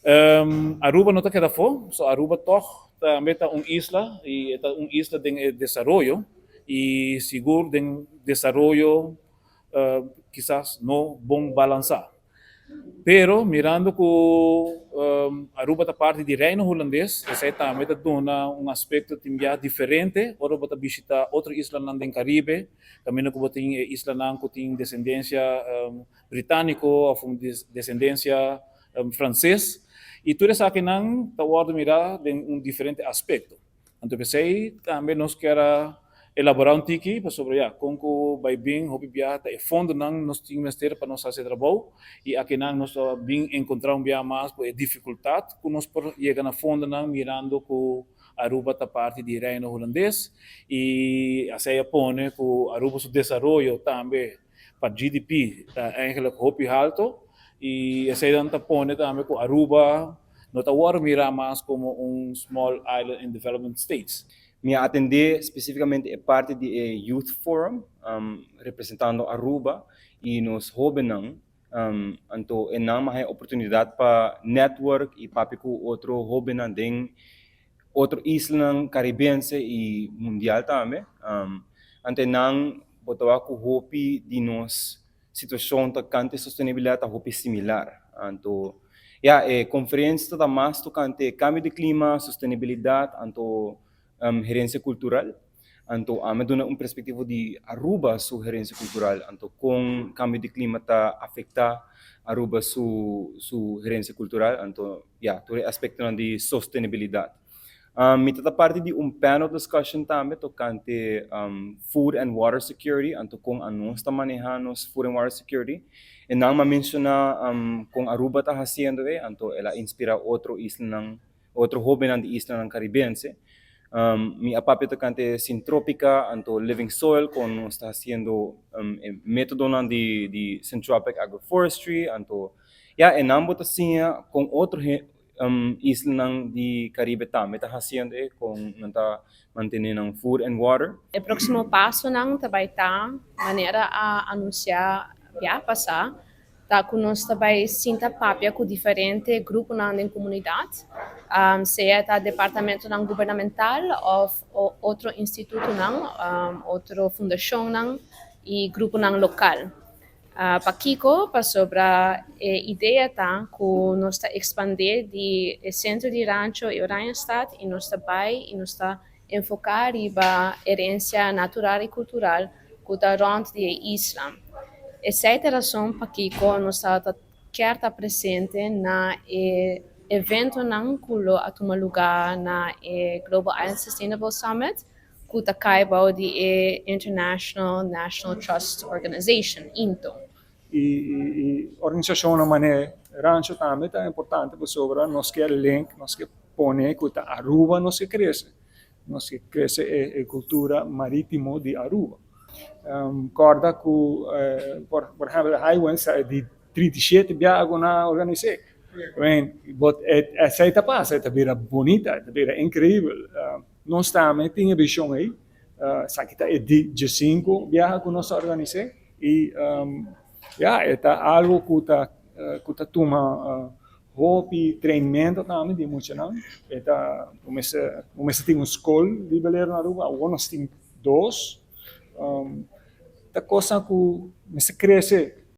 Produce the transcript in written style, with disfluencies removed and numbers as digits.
Aruba no ta keda afó, so Aruba tòg tambe ta un isla i e ta un isla den e desaroyo i sigur den desaroyo kisas no bon balansá. Pero mirando ku Aruba ta parti di Reino Hulandes, esei tambe ta duna un aspekto tin bia diferente ora bo ta bishitá otro islanan den Karibe, kaminda ku bo tin e islanan ku tin desendensia Britániko òf un desendensia franses i tur esakinan ta wòrdu mirá den un diferente aspekto. Anto p'esei tambe nos kier a elaborá un tiki pasobra ya, kon ku bai bin hopi biaha ta e fondonan nos tin mester pa nos hasi e trabou i akinan nos ta bin enkontrá un biaha mas ku e difikultat ku nos por yega na fondonan mirando ku Aruba ta parti di Reino Hulandes i asei a pone ku Aruba su desaroyo tambe pa GDP ta eigenlijk hopi halto y eseinan ta pone tambe cu Aruba no ta worde mira mas como un small island in development states. Mi a atendé spesífikamente e parti di e Youth Forum, representando Aruba i nos hóbennan. Anto e nan a haña oportunidat pa network i papia ku otro hóbennan den otro islanan karibense i mundial tambe. Anto e nan bo ta wak ku hopi di nos situashon tokante sostenibilidat ta hopi similar. Anto ya, e konferensia ta mas tokante kambio di klima, sostenibilidat, anto herensia kultural. Anto ami a duna un perspektivo di Aruba su herensia kultural, anto kon kambio di klima ta afektá Aruba su su herensia kultural, anto ya, tur e aspektonan di sostenibilidat. Mi ta ta parti di un panel discussion tambe tokante food and water security, anto kon anos ta manehá nos food and water security. E nan a menshoná kon Aruba ta hasiendo e, anto el a inspirá otro islanan. Otro hóbennan di islanan karibense. Mi a papia tokante Sintrópika, anto Living Soil, kon nos ta hasiendo e métodonan di Syntropic Agroforestry, anto ya e nan bo ta siña kon otro islanan di Karibe tambe ta hasiendo e, kon nan ta mantené nan food and water. E próksimo pasonan ta bai ta manera a anunsiá bia pasá. Ta ku nos ta bai sinta papia ku diferente gruponan den komunidat, sea ta departamentonan gubernamental òf otro institutonan, otro fundashonnan i gruponan lokal. Pakiko? Pasobra e idea ta ku nos ta ekspandé di e sentro di Rancho i Oranjestad i nos ta bai i nos ta Enfoká riba herensia natural i kultural ku ta rònt di e isla. Esei ta e rason pakiko nos tabata kier ta presente na e eventonan ku lo a tuma lugá na e Global Island Sustainable Summit ku ta kai bou di e International National Trust Organization, INTO. E organisashonnan manera Rancho tambe ta importante pasobra nos ke link, nos ke pone ku ta Aruba nos ke krese, nos ke krese e kultura maritimo di Aruba. Kòrda ku por ehèmpel Highwinds ta di 37 biaha ku nan a organis'é. Esei ta pasa, e ta bira bunita, e ta bira inkreibel. Nos tambe tin e vishon ei, esaki ta e di diesinku biaha ku nos a organis'é. I ya, e ta algu ku ta ku ta tuma hopi trainmento tambe di muchanan. E ta bo mester bo mester tin un skol di balero na Aruba, awor nos tin dos. Ta kosnan ku mester krese.